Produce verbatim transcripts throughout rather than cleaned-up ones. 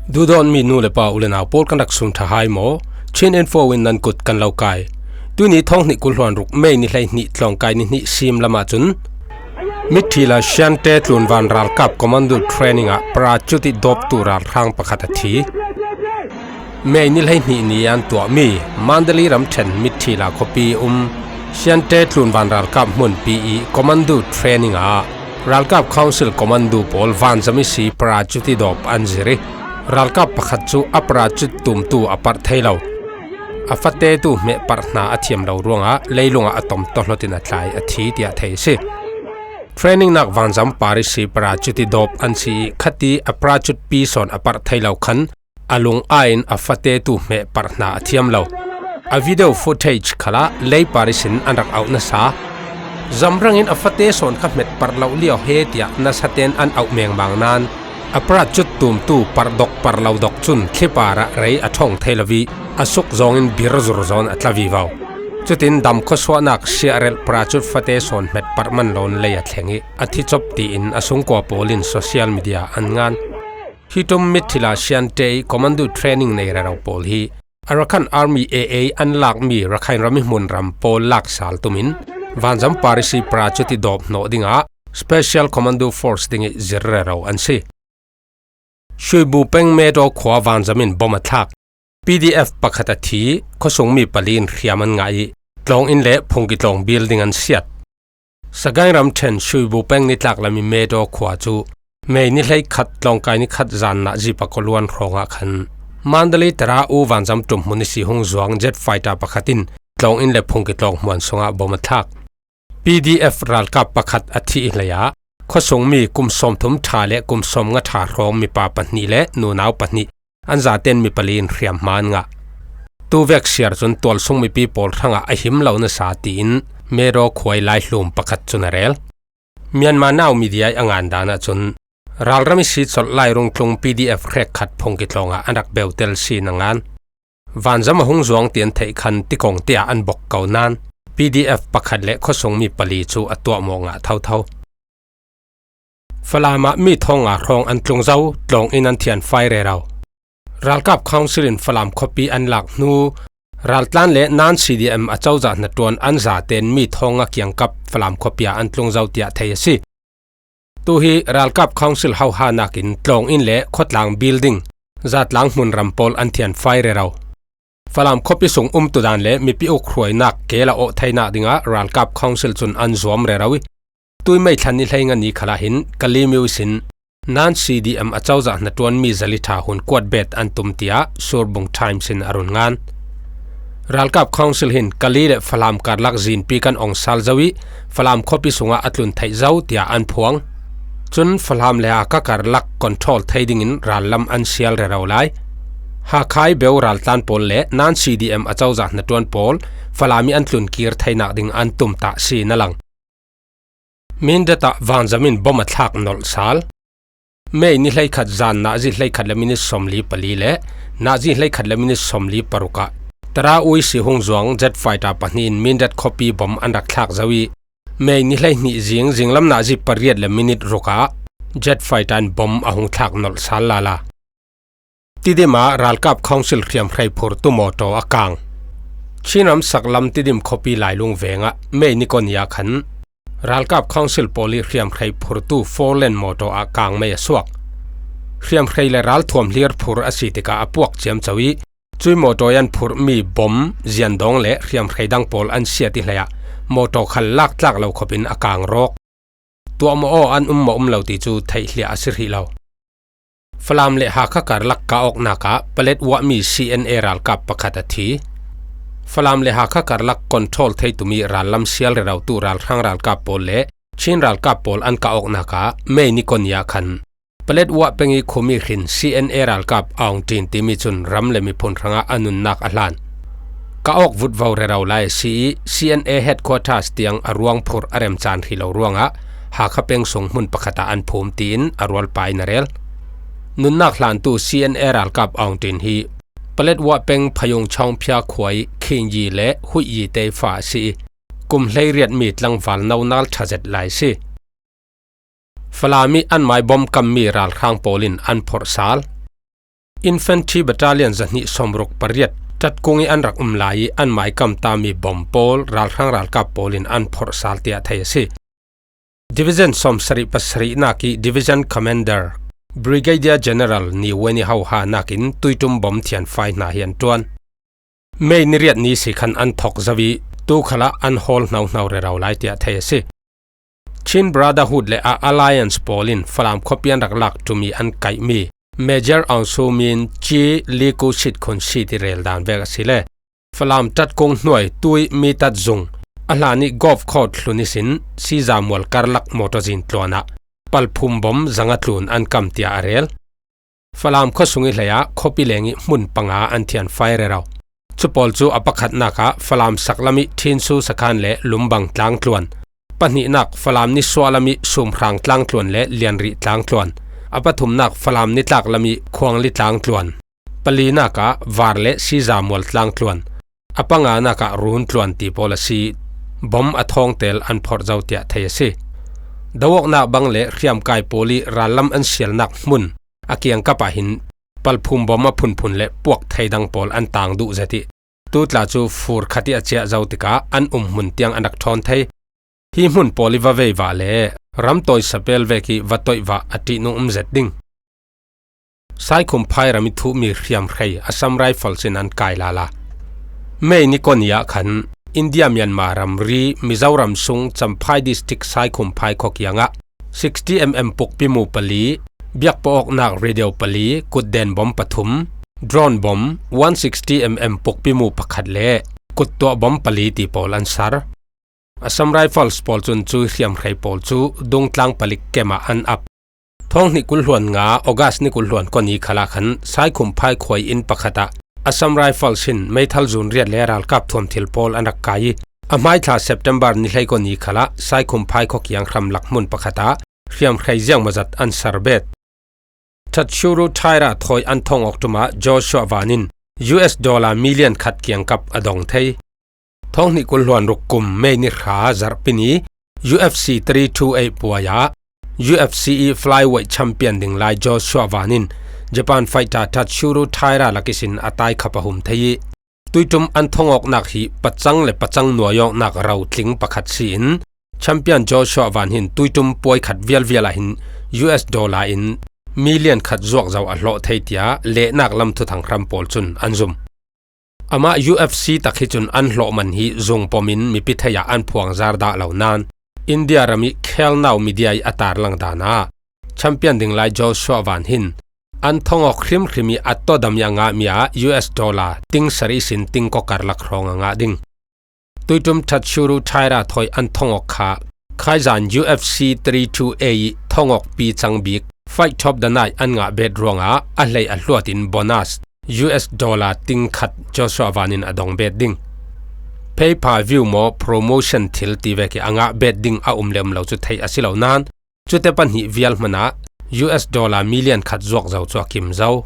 Duhdawtmi nu le pa, u le nau pawl, kan rak sum ṭha hai maw? Chin Info in nan kut kan lo kai. Tuni thawng hnih kul hluan ruk May ni hleihnih tlawngkai ni hnih sim lamah cun Mithila Siante tlunvan ralkap commando training ah parachute dawptu ralhrang pakhat a thi. May ni hleihnih ni an tuahmi Mandalay ramṭhen Mithila khuapi um Siante tlunvan ralkap hmunpi i commando training ah ralkap council commando pawl vanzam ihsi parachute dawp an zir i, ralkap pakhat cu a parachute tumtu a parh thei lo. A fatetu hmeh parh hna a thiam lo ruangah leilungah a tom tawhlawt in a tlai a thi, tiah thei a si. Training nak vanzam par ihsi parachute dawp an si i, khati a parachute pi sawn a parh thei lo khan a lung aiin a fatetu hmeh parh hna a thiam lo. A video footage khalah lei par ihsin an rak auh nasa. Zamrangin a fate sawn kha hmet parh lo lio he, tiah nasaten an auh mengmang nain a parachute tumtu parh dok parh lo dok cun thli parah rei a ṭhawng thei lo i, a suk zawngin bir zur zawn a tla vivo. Cutin dam khuasuahnak siahrelh parachute fate sawn hmet parh man loin lei a thleng i, a thi cop tiin a sungkua pawl in social media an ngan. Hi ṭum Mithila Siante i commando training nei rero pawl hi Arakan Army, A A, an lakmi Rakhine ram i hmunram pawl lak sal tumin vanzam par ihsi parachute dawp hnawh dingah Special Commando Force ding i zir rero an si. Shuibu peng Medaw khua vanzam in bom a thlak. P D F pakhat a thi, khuasungmi pali in hriam an ngah i, tlawng inn le phungki tlawng building an siat. Sagaing ramṭhen Shuibu peng nitlak lam i Medaw khua cu May ni hleikhat tlawngkai ni khat zan nazi pakua luan hrawngah khan Mandalay Tara U vanzam ṭum hmun ihsi hung zuang jet fighter pakhat in tlawng inn le phungki tlawng hmuan sungah bom a thlak. P D F ralkap pakhat a thih hleiah khuasungmi kum sawmthum ṭha le kum sawmnga ṭha hrawng mipa pahnih le nunau pahnih an zaten mi pali in hriam hma an ngah. Tuvek siar cun tualsung mipi pawl hrangah a him lo nasa tiin Medaw khua i laihlum pakhat cun a rel. Myanmar Now media i a ngan dan ahcun ralram ihsi colh Lairung tlung P D F hrekkhat phungki tlawngah an rak beutel si na ngan. Vanzam a hung zuang ti an theih khan tikong te ah an bok ko nain P D F pakhat le khuasungmi pali cu a tuahmawh ngah thotho. Falam ah mi thong nga hrawng an tlung zo, tlawng inn an thian fai rero. Ralkap Council in Falam khuapi an lak hnu, raltlan le nan C D M acozah hnaṭuan an zaten mi thong nga kiangkap Falam khuapi ah an tlung zo tiah thei a si. Tu hi ralkap Council hohanak in tlawng inn le khuatlang building, zatlang hmunram pawl an thian fai rero. Falam khuapi sung umtudan le mipi uk hruainak kel a awh theinak dingah ralkap Council cun an zuam rero i, tui May thla ni hleinga ni khalah hin Kalaymyo ihsin nan C D M acozah hnaṭuanmi zali ṭha hun kuat bet an tum tiah Surbung Times in a run ngan. Ralkap Council hin Kali le Falam karlak zinpi kan ong sal zo i, Falam khuapi sungah a tlun theih zo tiah an phuang. Cun Falam le Hakha karlak control thei dingin rallam an sial rero lai. Hakha i beu raltlan pawl le nan C D M acozah hnaṭuan pawl Falam i an tlun kir theinak ding an tumtah si na lang. Mindat ah vanzam in bom a thlak nolh sal. May ni hleikhat zan nazi hleikhat le minit sawmli pali le nazi hleikhat le minit sawmli paruk ah Tara U ihsi hung zuang jet fighter pahnih in Mindat khuapi bom an rak thlak zo i, May ni hleihnih zing zinglam nazi pariat le minit ruk ah jet fighter in bom a hung thlak nolh sal lala. Tidim ah ralkap Council hriamhrei phurtu mawtaw a kang. Chinram saklam Tidim khuapi Lailung vengah May ni kua ni ah khan ralkap Council pawl i hriamhrei phurtu four lane mawtaw ah kangmei a suak. Hriamhrei le ralthuam hlir phur a si tikah a puak ciamco i, cui mawtaw i an phurhmi bom, ziandawng le hriamhrei dang pawl an siat i hleiah mawtaw khal lak tlak lo khopin a kang rawk. Tuahmawh aw an um maw um lo ti cu theih hliah a si hrih lo. Falam le Hakha karlak kah awknak ah palet uahmi C N A ralkap pakhat a thi. Falam le Hakha karlak control thei tumi rallam sial rerotu ralhrang ralkap pawl le Chin ralkap pawl an kah awknak ah May ni kua ni ah khan palet uah peng i khumi hrin C N A ralkap Aung Tin timi cun ram le miphun hrangah a nunnak a hlan. Kah awk vutvo rero lai a si i, C N A headquarters tiang a ruang phurh a remcan hrih lo ruangah Hakha peng sung hmun pakhat ah an phum tiin a rualpa in a rel. Nunnak hlantu C N A ralkap Aung Tin hi palet uah peng Phayung Chawngphia khua i Khingyi le Huihyi te fa a si i, kum hleiriat mi tlangval nonal ṭha zet lai a si. Falam i an mai bom kammi ralhrang pawl in an phorh sal. Infantry Battalion zahnih sawmruk pariat Tatkung ih an rak um lai ih an maikam tami bom pawl ralhrang ralkap pawl in an phorh sal tiah thei a si. Division sawmsarih pasarihnak ih Division Commander Brigadier General Ni Weni Hauha nakin tuiṭum bom thianfai hna hi an ṭuan. May ni riat ni si khan an thok zo ih tu khalah an hawl hnohno rero lai tiah thei a si. Chin Brotherhood le a Alliance pawl in Falam khuapi an rak lak ṭum ih an kaihmi Major Aung Suu Min Chi Liku Sit Khun Sit ih rel dan vek a si le Falam Tatkung hnuai tui mi tat zung a hlan ih Golf Court hlun ihsin Siza Mual karlak mawtaw zin tluan ah palphum bom zanga tlun an kam tiah a rel. Falam khuasung ih hlei ah khuapi leng ih hmun panga an thianfai rero. Cu pawl cu a pakhatnak ah Falam saklam ih Thinsu sakhan le Lumbang tlangtluan, pahnihnak Falam nisuahlam ih Sumhrang tlangtluan le Lianrih tlangtluan, a pathumnak Falam nitlaklam ih Khuangli tlangtluan, palinak ah Var le Siza Mual tlangtluan, a panganak ah Runtluan ti pawl a si. Bom a thawngtel an phorh zo tiah thei a si. Do awknak bang le hriamkai pawl ih rallam an sialnak hmun a kiangkap ah hin palphum bom a phunphun le puak thei dang pawl an tang duh zet ih tu tla cu fur khat ih a ciah zo tikah an umhmun tiang an rak ṭhawn thei. Hi hmun pawl ih va veivah le ramtawi sapel vek ih va toihvah a ṭihnung um zet ding. Saikhum phai ram ih thuhmi hriamhrei Assam Rifles in an kai lala. May ni kua ni ah khan India Myanmar ramri Mizoram sung Champhai District Saikhum phai khuakiang ah sixty MM pukpi mu pali, biakpa awknak radio pali, kutden bom pathum, drone bom one sixty MM pukpi mu pakhat le kuttuah bom pali ti pawl an sar. Assam Rifles pawl cun cu hriamhrei pawl cu Dungtlang palik kem ah an ap. Thawng hnih kul hluan nga August ni kul hluan kua ni khalah khan Saikhum phai khuai inn pakhat ah Assam Rifles hin meithal zun riat le ralkap thuam thil pawl an rak kai ih a hmaithla September ni hlei kua ni khalah Saikhum phai khuakiang hramlak hmun pakhat ah hriamhrei ziangmawzat an sarbet. Thatchuru Thaira thawi an thong awk ṭum ah Joshua Van in U S dollar million khat kiangkap a dong thei. Thawng hnih kul hluan ruk kum May ni hra zarhpi ni U F C three two eight puai ah U F C ih flyweight champion ding lai Joshua Van in Japan fighter Tatsuro Taira lak ihsin a taikhap a hum thei ih tuiṭum an thong awknak hi pacang le pacang nuai awknak rotling pakhat si in champion Joshua Van hin tuiṭum puai khat vialvial ah hin U S dollar in million khat zuak zo a hlawh thei tiah lehnak lam thuthang hram pawl cun an zum. Amah U F C tak hi cun an hlawh man hi zungpom in mipi thei ah an phuangzar dah lo nain India ram ih Khel Now Media ih a tarlang dan ah champion ding lai Joshua Van hin an thong awk hrimhrim ih a tawdam ih a ngahmi ah U S dollar ting sarih sin ting kua karlak hrawng a ngah ding. Tuiṭum Tatsuro Taira thawi an thong awk kha khaizan U F C three two eight ih thong awk pi cang bik Fight of the Night an ngah bet ruangah a hlei a hluat in bonus U S dollar ting khat Joshua Van in a dong bet ding. Pay per view maw promotion thil ti vek ih a ngah bet ding a um le um lo cu theih a si lo nain cute pahnih vial hmanah U S dollar million khat zuak zo cu a kim zo.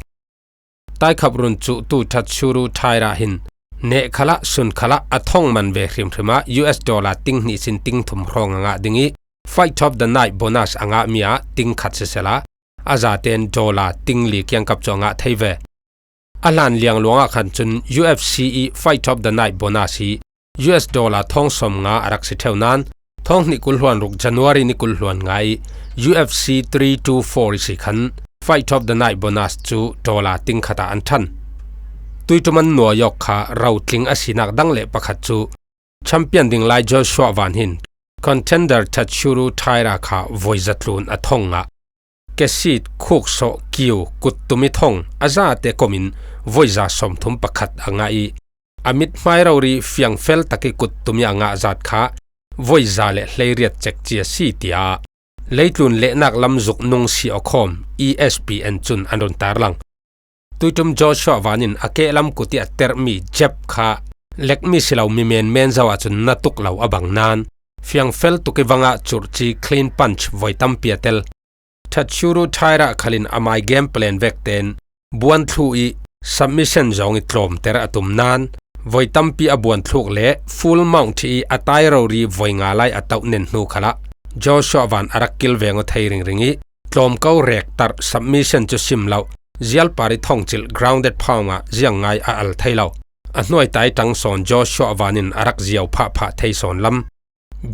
Taikhap run cuhtu Tatsuro Taira hin neh khalah sun khalah a thong man ve hrimhrim ah U S dollar ting hnih sin ting thum hrawng a ngah ding ih Fight of the Night bonus a ngahmi ah ting khat siseh la a zatein dollar ting li kiangkap cu a ngah thei ve. A hlan liangluang ah khan cun U F C ih Fight of the Night bonus hi U S dollar thawng sawm nga a rak si ṭheu nain thawng hnih kul hluan ruk January ni kul hluan nga ih U F C three two four ih si khan Fight of the Night bonus cu dollar ting khat ah an ṭhan. Tuiṭum an nuai awk kha rotling a sinak dang le pakhat cu champion ding lai Joshua Van hin contender Tatsuro Taira kha voiza tlun a thong ngah. Kesit, khuksawh, kiu, kuttum ih thong a zate kom in voiza sawmthum pakhat a ngah ih a mithmai rori fiangfel tak ih kuttum ih a ngah zat kha voiza le hleiriat cekci a si, tiah leitlun lehnak lam zuk nung si awkhawm E S P N cun an run tarlang. Tuiṭum Joshua Van in a kehlam kut ih a terhmi jab kha lekmi si lo mi menmen zo ahcun na tuk lo a bang nain fiangfel tuk ih vangah curci clean punch voi tampi a tel. Tatsuro Taira khal in amai game plan vek tein buanthluk ih submission zong ih tlawmter a tum nain voi tampi a buanthluk le full mount ih a tai rori voi nga lai a toh nen hnu khalah Joshua Van a rak kilveng aw thei ringring ih tlawmko rektarh submission cu sim lo Zialpari thongcilh grounded pound ah ziang ngai a al thei lo. A hnuai tai tang sawn Joshua Van in a rak ziau phah phah thei sawn lam.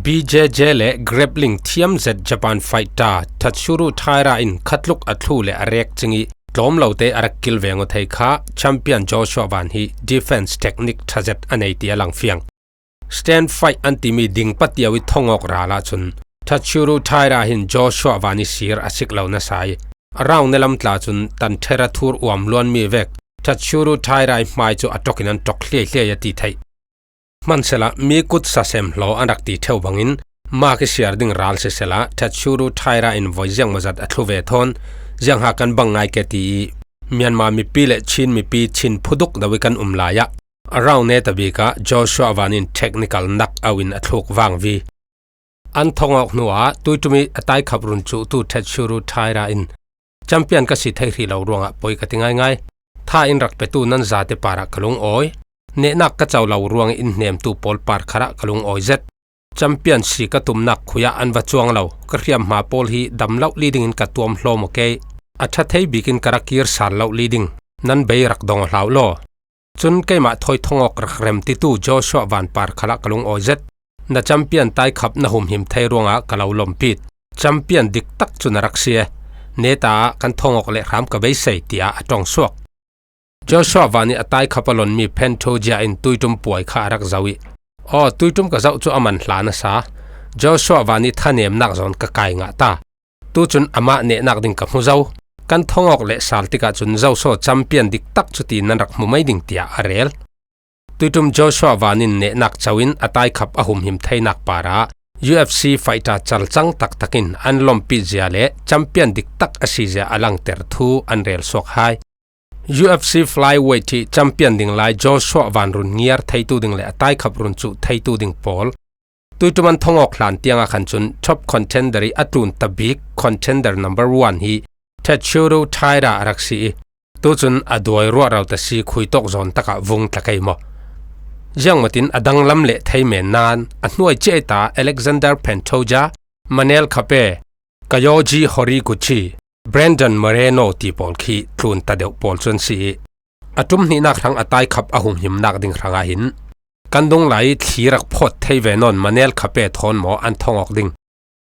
B J J le grappling thiam zet Japan fighter Tatsuro Taira in khatluk a thlu le a rek cing i tlawm lote a rak kil veng aw thei kha champion Joshua Van hi defense technique ṭha zet a nei ti a lang fiang. Stand fight an timi ding patiau i thongawk ral ah cun Tatsuro Taira hin Joshua Van i sir a sik lo nasa i a round ne lam tla cun tanthera thur uam luanmi vek Tatsuro Taira i hmai cu a ṭok in an ṭok hliaihliai a ti theih. Hmansehla mi kut sasem hlaw an rak ti ṭheu bangin mak i siar ding ral sisehla Tatsuro Taira in voi ziangmawzat a thlu ve thawn ziangha kan bang ngai ke ti i Myanmar mipi le Chin mipi Chin phuduk do i kan um lai ah a round neta bik ah Joshua Van in technical knock out in a thluk vangvi. An thongawk hnuah tuiṭum i a taikhap run cuhtu Tatsuro Taira in champion ka si thei hrih lo ruangah poi ka ti ngaingai. Tha in rak petu nan zate parah ka lungawi. Nehnak ka co lo ruangah in hnemtu pawl par kharah ka lungawi zet. Champion si ka tumnak khuiah an va cuang lo ka hriamhma pawl hi dam loh li dingin ka tuam hlawm aw kei. A ṭha thei bikin ka rak kir sal loh li ding nan bei rak dong aw hlau law. Cun keimah thawi thongawk rak rem titu Joshua Van par khalah ka lungawi zet. Na champion taikhap na humhim thei ruangah ka lo lawmpit. Champion diktak cu na rak si e. Neta ah kan thongawk le hram ka beisei, tiah a ṭong suak. Joshua Van i a taikhap a lonmi Pantoja in tuiṭum puai kha a rak zoh i, aw, tuiṭum ka zoh cu a man hla nasa. Joshua Van i thanemnak zawn ka kai ngah ta. Tucun amah nehnak ding ka hmu zo. Kan thongawk le sal tikah cun zosaw champion diktak cu ti nan rak hmu mai ding, tiah a rel. Tuiṭum Joshua Van in nehnak co in a taikhap a humhim theinak parah U F C fighter calcang taktak in an lawmpih zia le champion diktak a si zia a langter thu an rel suak hai. U F C flyweight hi champion ding lai Joshua Van run ngiar theitu ding le a taikhap run cuh theitu ding pawl tuiṭum an thongawk hlan tiangah khan cun top contender i a tlun ta bik contender number one hi Tatsuro Taira a rak si i, tucun a duai ruah rau ta si khuitawk zawn takah vung tla kei maw? Ziangmatin a danglam le thei men nan a hnuai ciaita Alexander Pantoja, Manel Kape, Kyoji Horiguchi, Brandon Moreno ti pawl khi tlun ta deuh pawl cu an si i, a ṭum hnihnak hrang a taikhap a humhimnak ding hrangah hin kan dung lai i thli rak phawt thei ve nawn Manel Kape thawn maw an thongawk ding?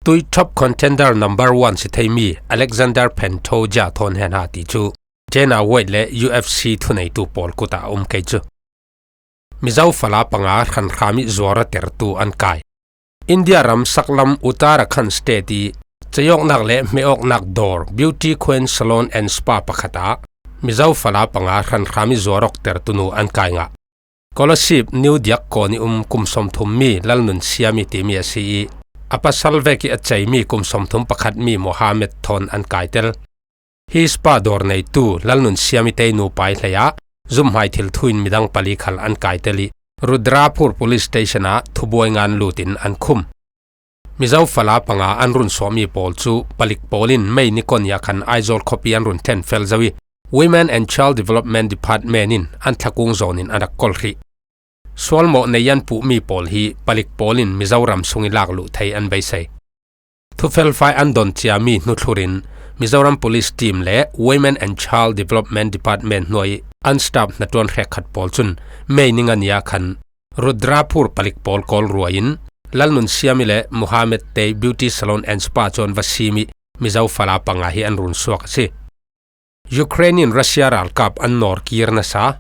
Tui top contender number one si theimi Alexander Pantoja thawn hen ha ti cu Dana White le U F C thuneitu pawl kut ah a um kei cu. Mizo fala panga hranhram i zuar a tertu an kai. India ram saklam Uttarakhand state i ceiawknak le hmeawknak dawr Beauty Queen Salon and Spa pakhat ah Mizo fala panga hranhram i zuar awk tertu nu an kai ngah. Kolasib New Diak kawn i um kum sawmthum mi Lalnun Siami timi a si i, a pasal vek i a ceimi kum sawmthum pakhat mi Mohammed thawn an kaitel. Hi spa dawr neitu Lalnun Siami te nupa i hlei ah zumhmai thil thu in midang pali khal an kaitel i, Rudrapur Police Station ah thubuai ngan lut in an khum. Mizo fala panga an run suahmi pawl cu palik pawl in May ni kua ni ah khan Aizawl khuapi an run thlen fel zo i, Women and Child Development Department in an thlakung zawn in an rak kolh hrih. Sualmawh nei an puhmi pawl hi palik pawl in Mizoram sung i lak luh thei an beisei. Thufelfai an don ciami hnu thlur in Mizoram Police Team le Women and Child Development Department hnuai an staff hnaṭuan hrekkhat pawl cun May ni nga ni ah khan Rudrapur palik pawl kawl ruai in Lalnun Siami le Mohammed Tei Beauty Salon and Spa cu an va sim i Mizo fala panga hi an run suak a si. Ukraine in Russia ralkap an nawr kir nasa.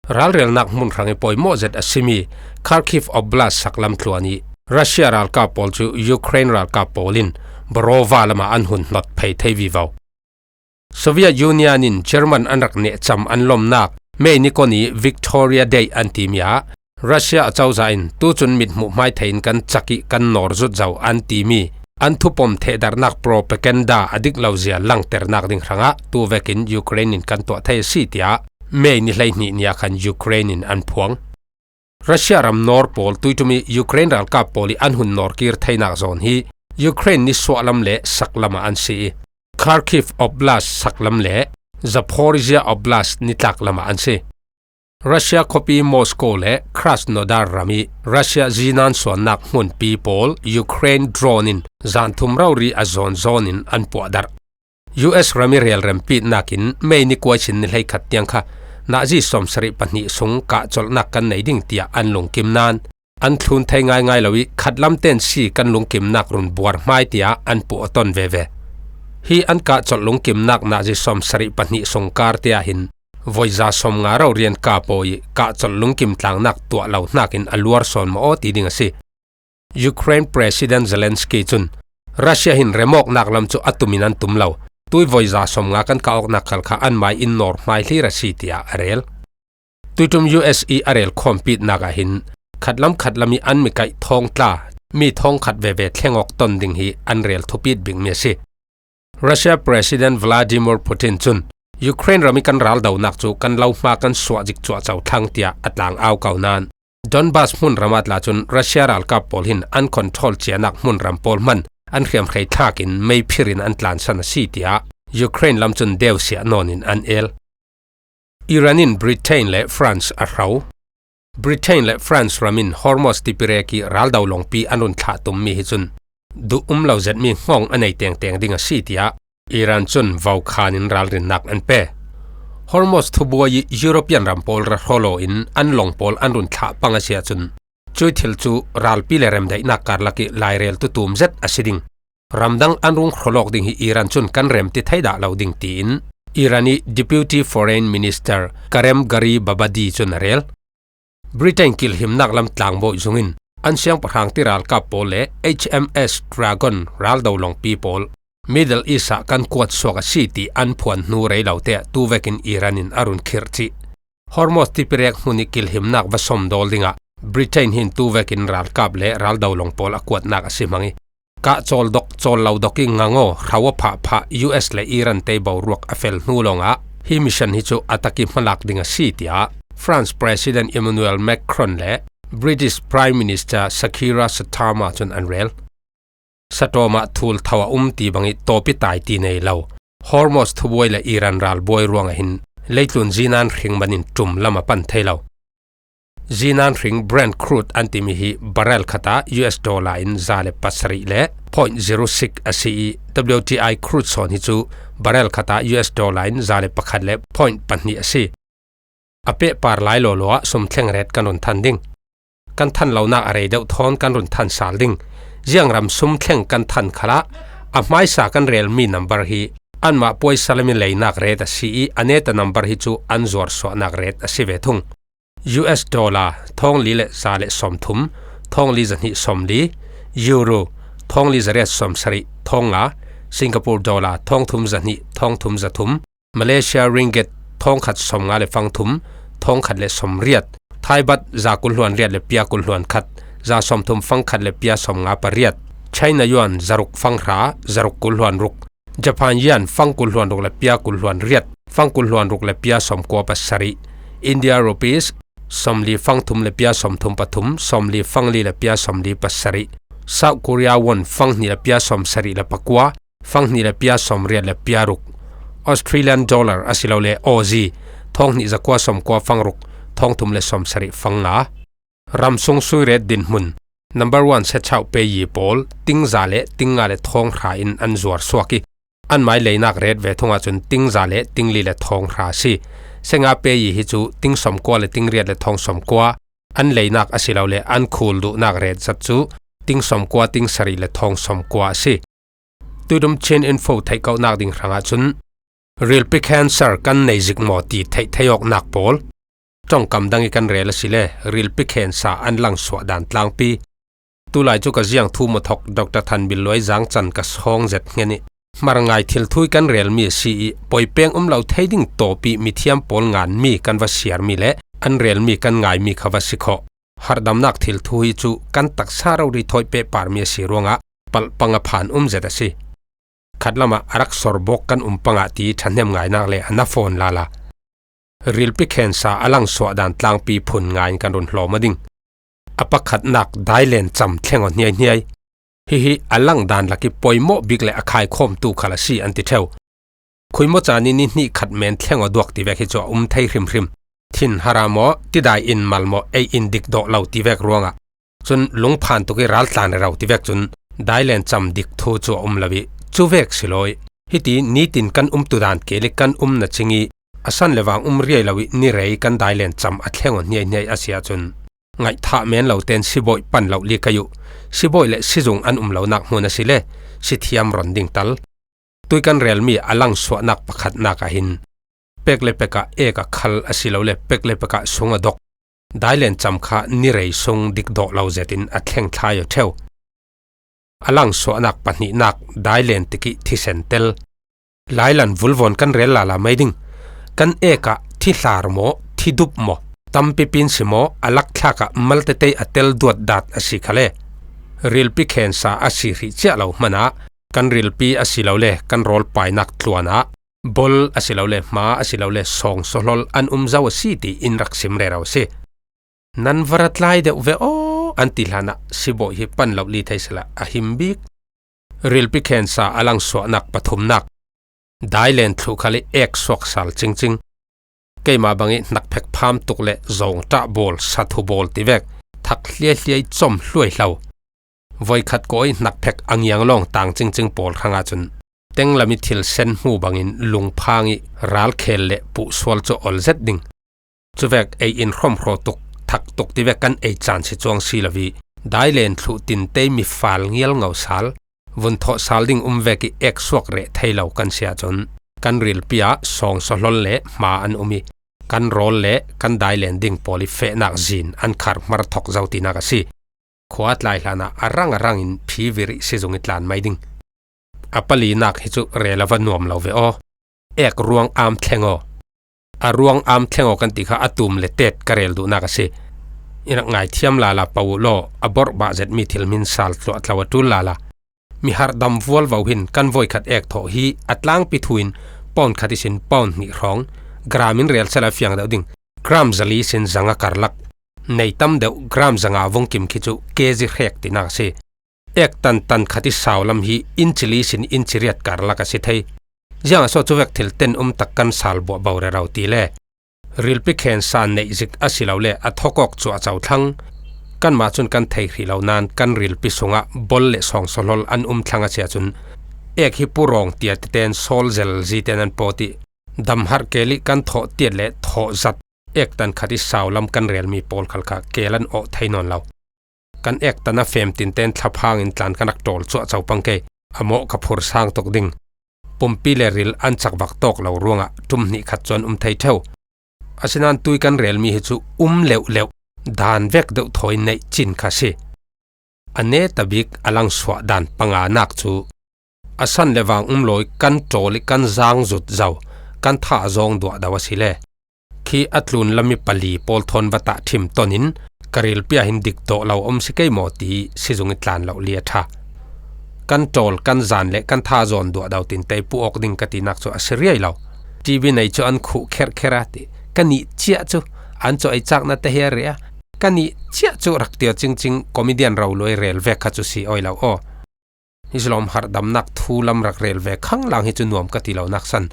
Ralrelnak hmun hrang i pawimawh zet a simi Kharkiv Oblast saklam tluan i Russia ralkap pawl cu Ukraine ralkap pawl in Borova lamah an hun hnawt phei thei vivo. Soviet Union in German an rak nehcam an lawmnak May ni kua ni Victoria Day an timi ah Russia acozah in tucun mithmuh hmai thei in kan cak i kan nawr zut zo an timi an thupom thehdarhnak propaganda a dik lo zia langternak ding hrangah tu vekin Ukraine in kan tuah thei a si, tiah May ni hleihnih ni ah khan Ukraine in an phuang. Russia ram nawr pawl tuiṭum i Ukraine ralkap pawl i an hun nawr kir theinak zawn hi Ukraine nisuahlam le saklam ah an si i, Kharkiv Oblast saklam le Zaporizhia Oblast nitlak lamah an si. Russia khuapi Moscow le Krasnodar ram i Russia zinan suannak hmunpi pawl Ukraine drone in zan thum rori a zawn zawn in an puahdarh. U S ram i rel rempitnakin May ni kua sin ni hleikhat tiang kha Nazi sawmsarih pahnih sung kahcolhnak kan nei ding tiah an lungkim nain an thlun thei ngaingai lo ih khatlam tensi kan lungkimnak run buar hmai tiah an puh a ton veve. Hi an kahcolh lungkimnak Nazi sawmsarih pahnih sung kar tiah hin voiza sawmnga rorian kap aw ih kahcolh lungkim tlangnak tuah lo hnakin a luar sawn maw aw ti ding a si. Ukraine President Zelensky cun Russia hin remawknak lam cu a tumin an tum lo. Tui voiza sawmnga kan kah awknak khal kha anmai in nawr hmai hlir a si tiah a rel. Tuiṭum U S ih a rel khawmpitnak ah hin khatlam khatlam ih an mikaih thawngtla mi thawngkhat veve thleng awk ton ding hi an rel thupit bikmi a si. Russia President Vladimir Putin cun Ukraine ram ih kan raldonak cu kan lo hma kan suah zik cuahco thlang tiah a tlang au ko nain Donbas hmunram ah tla cun Russia ralkap pawl hin an control cianak hmunram pawl hman an hriamhrei thlakin meiphirin an tlansan a si tiah Ukraine lam cun deusiah nawnin an el. Iran in Britain le France a hro. Britain le France ram in Hormuz tipirek ih raldo lawngpi an run thlah tummi hi cun duh um lo zetmi hngawng a nei tengteng ding a si tiah Iran cun vokhan in ralrinnak an pe. Hormuz thubuai ih European ram pawl ra hrawlaw in an lawng pawl an run thlah pang a si ahcun cuih thil cu ralpi le remdaihnak karlak ih laireltu tum zet a si ding. Ramdang an rung hrawlawk ding hi Iran cun kan rem ti thei dah lo ding tiin Iran ih Deputy Foreign Minister Karem Garibabadi cun a rel. Britain kilhimnak lam tlangbawi zungin an siangpahrang tiralkap pawl le H M S Dragon raldo lawngpi pawl Middle East ah kan kuat suak a si ti an phuan hnu rei lote ah tuvekin Iran in a run khirh cih. Hormuz tipirek hmun ih kilhimnak va sawmdawl dingah Britain hin tuvekin ralkap le raldo lawng pawl a kuatnak a si hmang ih, kah cawldok cawl lo dok ih ngangaw hro a phahphah U S le Iran tei boruak a fel hnu lawngah hi mission hi cu a tak ih hmalak ding a si, tiah France President Emmanuel Macron le British Prime Minister Sakira Starmer cun an rel. Saṭawm ah thultho a um ti bangih tawpi tai ti nei lo Hormuz thubuai le Iran ralbuai ruangah hin leitlun zinan hring manin ṭum lam a pan thei lo. Zinan hring Brent crude an timi hi barrel khat ah U S dollar in za le pasarih le point zero six a si ih, W T I crude sawn hi cu barrel khat ah U S dollar in za le pakhat le point pahnih a si. A pehpar lai lawlaw ah sum thleng ret kan run than ding. Kan than lonak a rei deuh thawn kan run than sal ding. Ziang ram sum thleng kan than khalah a hmaisa kan relmi number hi anmah puai salami leinak ret a si ih, a neta number hi cu an zuarsuahnak ret a si ve thung. U S dollar thawng li le za le sawmthum, thawng li zahnih sawmli, Euro thawng li zariat sawmsarih, thawng nga, Singapore dollar thawng thum zahnih, thawng thum zathum, Malaysia ringgit thawng khat sawmnga le fangthum, thawng khat le sawmriat, Thai baht za kul hluan riat le pia kul hluan khat, za sawmthum fang khat le pia sawmnga pariat, China yuan zaruk fanghra, zaruk kul hluan ruk, Japan yen fang kul hluan ruk le pia kul hluan riat, fang kul hluan ruk le pia sawmkua pasarih, India rupees sawmli fangthum le pia sawmthum pathum, sawmli fangli le pia sawmli pasarih, South Korea won fanghnih le pia sawmsarih le pakua, fanghnih le pia sawmriat le pia ruk, Australian dollar asilole Aussie thawnghnih zakua sawmkua fangruk, thawngthum le sawmsarih fangnga. Ramsung sui ret dinhmun, number one sechauh peyi pawl, tingza le tingnga le thawnghra in an zuar suak ih, anmai leinak ret ve thungah cun tingza le tingli le thawnghra a si. Senga peyi hi cu ting sawmkua le tingriat le thawng sawmkua, an leinak asilole an khul duhnak ret zat cu ting sawmkua, ting sarih le thawng sawmkua a si. Tuiṭum Chin Info theihkohnak ding hrangah cun, rilpi cancer kan nei zik maw ti theih theih awknak pawl. Ṭongkam dang ih kan rel asile, rilpi cancer an langsuah dan tlangpi. Tulai cu ka ziang thu muthok Doctor Thanbil Luai Zang can ka sawng zet hngen ih, hmarngai thil thu ih kan relmi a si ih, poipeng um lo thei ding tawp ih mithiam pawl nganmi kan va siarmi le an relmi kan ngaimi kha va si khawh. Harhdamnak thil thu hi cu kan taksa rori thawi pehparmi a si ruangah palhpang a phan um zet a si. Khatlamah a rak sorbawk kan um pangah ti ṭhahnem ngainak le a na fawn lala. Rilpi cancer a langsuah dan tlangpi phun ngai in kan run hlawm aw ding. A pakhatnak dailen cam thleng aw hniaihniai. Hihi a lang dan lak ih poimawh bik le a khaikhawmtu khal a si an ti ṭheu. Khuimaw caan ih ni hnih khat men thleng aw duak tivek hi cu a um thei hrimhrim. Thin hara maw, tidai in mal maw, ei in dik dawh lo tivek ruangah cun lungphan tuk ih raltlan rero tivek cun dailen cam dik thu cu a um lo ih, cuvek si law ih, Hiti nitin kan um tudan keli kan um na chingi, a san le vang um riai lo i ni rei kan dailen cham a thleng aw hniai hniai a si ahcun, ngaih thah men lo ten sibawi pan lo li kai uh. Sibawi le sizung an um lonak hmun a si le, sithiam ron ding tal. Tui kan relmi a langsuahnak pakhatnak ah hin, pek le pek ah ek a khal a si lo le, pek le pek ah sung a dok dailen cham kha ni rei sung dik dawh lo zetin a thleng thlai aw ṭheu. A langsuahnak pahnihnak dailen tikih thisen tel. Lailan vulvawn kan rel lala mai ding. Kan ek ah thi hlar maw, thi dup maw, tampi pin si maw, a lakthlak ah maltetei a tel duat dat a si kha le, rilpi khensa a si hrih ciah lo hmanah kan rilpi a si lo le kan rawl painak tluan ah bol a si lo le hma a si lo le sawngsaw hlawl an um zo a si ti in rak sim rero a si. Nan va ra tlai deuh ve aw, an ti hlanah sibawi hi pan lo li thei sela a him bik. Rilpi khensa a langsuahnak pathumnak dailen thluh khal i ek suak sal cingcing. Keimah bang i hnakphek pham tuk le zawngṭah bawl, sathu bawl ti vek thak hliahliai com hluai hlo. Voikhat kawi hnakphek a ngiang lawng tang cingcing pawl hrangah cun tenglam i thil sen hmu bangin lungphang i ralkhel le puhsual cu ol zet ding. Cuvek ei in hrawmhraw tuk, thak tuk ti vek kan ei caan si cuang si lo i dailen thluh tinte i mifal ngial ngo sal, vun thawh sal ding um vek i ek suak reh thei lo kan si ahcun kan rilpi ah sawngsaw hlawl le hma an um i kan rawl le kan dailen ding pawl i fehnak zin an khar hmar thok zo tinak a si. Khua a tlai hlanah a rang a rang in phi virih sizung i tlan mai ding. A palinak hi cu rel a va nuam lo ve aw. Ek ruang am thleng aw. A ruang am thleng aw kan ti kha a tum le tet ka rel duhnak a si. I rak ngaithiam lala pah uh law, a borhbah zetmi thil hmin sal tluah tlo a ṭul lala. Mi harhdam vualvo hin kan voikhat ek thawh hi a tlangpi thu in pawn khat ihsin pawn hnih hrawng, gram in rel sela fiang deuh ding, gram zali sin zanga karlak, nei tam deuh gram zanga vung kim khi cu kezi hrek tinak a si. Ek tan tan khat i sau lam hi inchi li sin inchi riat karlak a si thei. Ziang a so cuvek thil ten um tak kan sal buah bo rero ti le rilpi khensa neih zik a si lo le a thawkawk cuahco thlang. Kanmah cun kan thei hrih lo nain kan rilpi sungah bol le sawngsaw hlawl an um thlang a si ahcun ek hi purawng tia titen sawl zel ziten an pawt i damharh kel i kan thawh tiat le thawh zat ek tan khat i sau lam kan relmi pawl khal kha kel an awh thei nawn lo. Kan ek tan a fem tinten thlaphang in tlan kan rak ṭawl cuahco pang ke, a mawh ka phur sang tuk ding. Pumpi le ril an chakvak tawk lo ruangah ṭum hnih khat cu an um thei ṭheu. Asinain tui kan relmi hi cu um leuhleuh, dan vek deuh thawi neih cin kha si. A neta bik a langsuah dan panganak cu a san le vang um lawi kan ṭawl i kan zang zut zo, kan tha a zawng duahdo a si le khi a tlun lam i pali pawl thawn va tahṭhim ton in ka rilpi ah hin dik dawh lo um si kei maw ti sizung i tlan lo li a ṭha. Kan ṭawl, kan zan le kan tha zawn duahdo tinte i puh awk ding ka tinak cu a si riai lo. T V nei cu an khuh kherkher a ti, ka nih ciah cu an cu ei cakna te hi a ria, ka nih ciah cu rak tia cingcing comedian roluai rel vek kha cu si awi lo aw. Hi silawm harhdamnak thu lam rak rel ve khang lang hi cu nuam ka ti lonak san.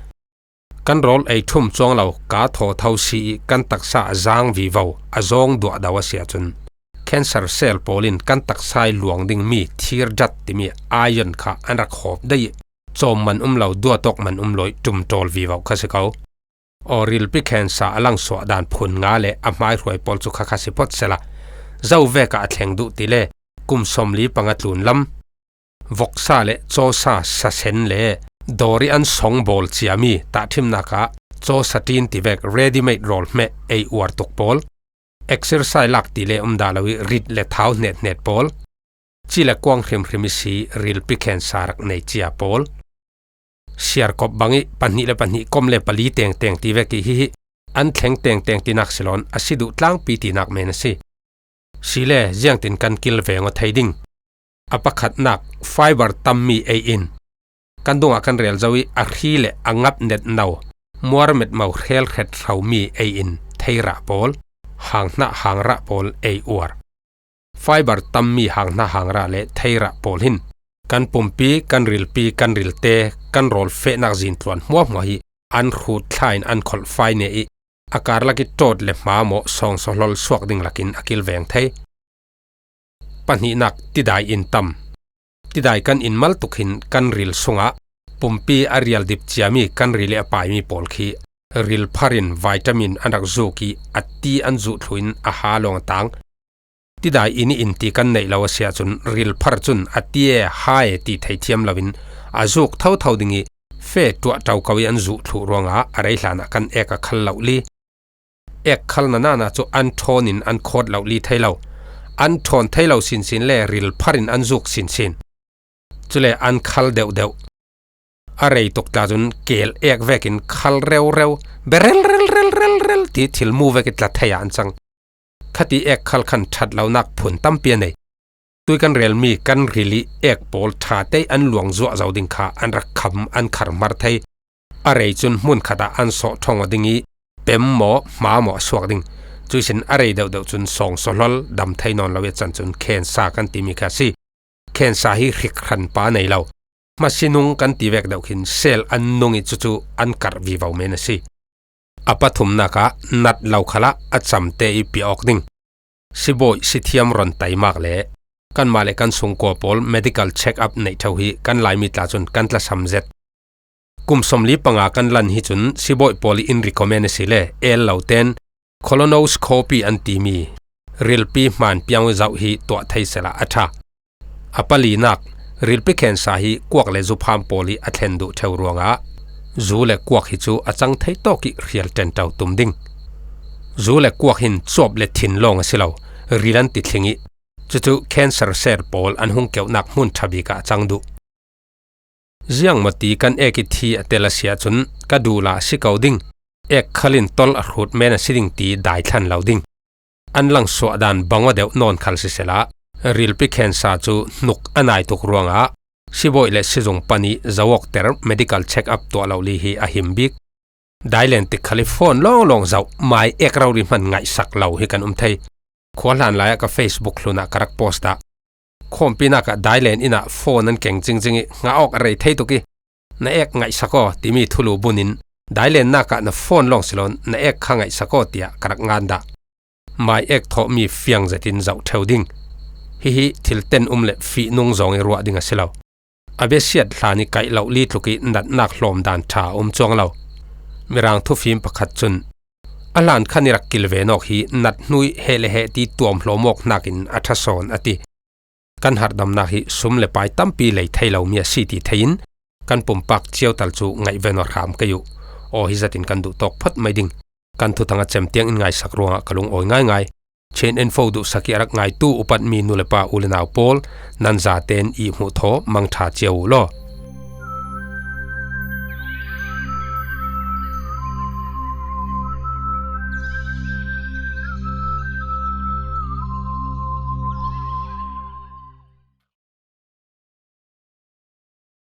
Kan rawl ei ṭhum cuang lo, ka thaw tho si i kan taksa a zang vivo, a zawng duahdo a si ahcun cancer cell pawl in kan taksa i luang dingmi thir dat timi iron kha an rak hawp dei i cawm man um lo, duatawk man um lawi ṭum ṭawl vivo kha si ko. Aw, rilpi khensa a langsuah dan phun nga le a hmaihruai pawl cu khakha si phawt sela zo vek ah a thleng duh ti le kum sawmli panga tlun lam voksa le cawsa sasen le dawri an song bawl ciami tahṭhimnak ah cawsa ṭin ti vek ready-made rawl hmeh ei uar tuk pawl, exercise lak ti le um dah lo i rit le thau hnethnet pawl, ci le kuang hrimhrim i si rilpi khensa rak nei cia pawl, siarkop bang i pahnih le pahnih kom le pali tengteng ti vek i hihi an thleng tengteng tinak si lawn a si duh tlangpi tinak men a si. Si le ziangtin kan kilveng aw thei ding. A pakhatnak, fiber tammi ei in kan dungah kan rel zo i a hri le a ngap net no, muar met mo hrel hret hromi ei in theirah pawl, hanghnah hangrah pawl ei uar. Fiber tammi hanghnah hangrah le theirah pawl hin kan pumpi, kan rilpi, kan rilte, kan rawl fehnak zin tluan hmuahhmuah hi an hrut thla in an kholh fai ne i a karlak i ṭawt le hma mawh sawngsaw hlawl suak ding lakin a kilveng thei. Pahnihnak, tidai in tam. Tidai kan in mal tuk hin kan ril sungah pumpi a rial dip ciami kan ril i a paimi pawl khi ril pharin vitamin an rak zuk i a ti an zuh thluhin a ha lawng a tang. Tidai in i in ti kan neih lo a si ahcun ril phar cun a ti e ha e ti thei thiam loin a zuk thotho ding i fe tuah ṭo ko i an zuh thluh ruangah a rei hlanah kan ek a khal loh li. Ek khalna nana cu an ṭhawn in an khawt loh li thei lo. An ṭhawn thei lo sinsin le ril phar in an zuk sinsin. Cule an khal deuhdeuh. A rei tuk tla cun keel ek vekin khal reureu, berel rel rel rel rel ti thil mu vek i tla thei ah an cang. Khati ek khal khan ṭhat lonak phun tampi a nei. Tui kan relmi kan ril i ek pawl ṭha te an luang zuah zo ding kha an rak kham an khar hmar thei. A rei cun hmun khatah an sawh ṭhawng aw ding i pem maw hma maw a suak ding. Cuihsin a rei deuhdeuh cun sawng sawhlol dam thei nawn lo i a can cun khensa kan timi kha a si. Khensa hi hrik hran pa nei lo. Hmasi nung kan ti vek deuh khin sel an nung i cucu an karh vivo men a si. A pathumnak ah nat lo khalah a camte i piah awk ding. Sibawi sithiam ron taimak le kanmah le kan sungkua pawl medical check up neih ṭheu hi kan Laimi tla cun kan tlasam zet. Kum sawmli panga kan lan hi cun sibawi pawl i in recommend a si le el lo ten colonoscopy an timi rilpi hman piang zoh hi tuah thei sehla a ṭha. A palinak, rilpi khensa hi kuak le zupham pawl i a thlen duh ṭheu ruangah zu le kuak hi cu a cang thei tawk i hrial ṭenṭo tum ding. Zu le kuak hin cuap le thin lawng a si lo, ril an ti thling i cucu cancer cell pawl an hung keuhnak hmun ṭha bik ah a cang duh. Ziangmawti kan ek i thi a tel a si ahcun ka duh la a si ko ding. Ek khal in tol a hrut men a si ding ti dai thlan lo ding. An langsuah dan bang aw deuh nawn khal sisehla, rilpi khensa cu hnuk a nai tuk ruangah sibawi le sizung pan i zoawkter medical check up tuah lo li hi a him bik. Dailen tik khal i phone lawnglawng zoh, mai ek rori hman ngaihsak lo hi kan um thei. Khua hlan lai ah ka Facebook hlun ah ka rak post ah, khawmpinak ah dailen inn ah phone an keng cingcing i hngah awk a rei thei tuk i, na ek ngaihsak aw timi thulu bun in, dailennak ah na phone lawng si lo, na ek kha ngaihsak aw tiah ka rak ngan dah. Mai ek thawhmi fiang zetin zoh ṭheu ding. Hihi thil ten um le fihnung zawng i ruah ding a si lo. A biasiat hlan i kaih loh li tluk i natnak hlawm dan ṭha a um cuang lo. Mirang thufim pakhat cun, a hlan khan i rak kilven awk hi nat hnu i heh le heh ti tuam hlawm awk hnakin a ṭha sawn a ti. Kan harhdamnak hi sum le pai tampi lei thei lomi a si ti thei in kan pumpak cio tal cu ngaihven aw hram kei uh. Aw hi zetin kan duh tawk phot mai ding. Kan thuthang a cem tiang in ngaisak ruangah ka lungawi ngaingai. Chin info duhsak i a rak ngaitu upatmi nu le pa u le nau pawl, nan zaten i hmuh thaw mangṭha cio uh law.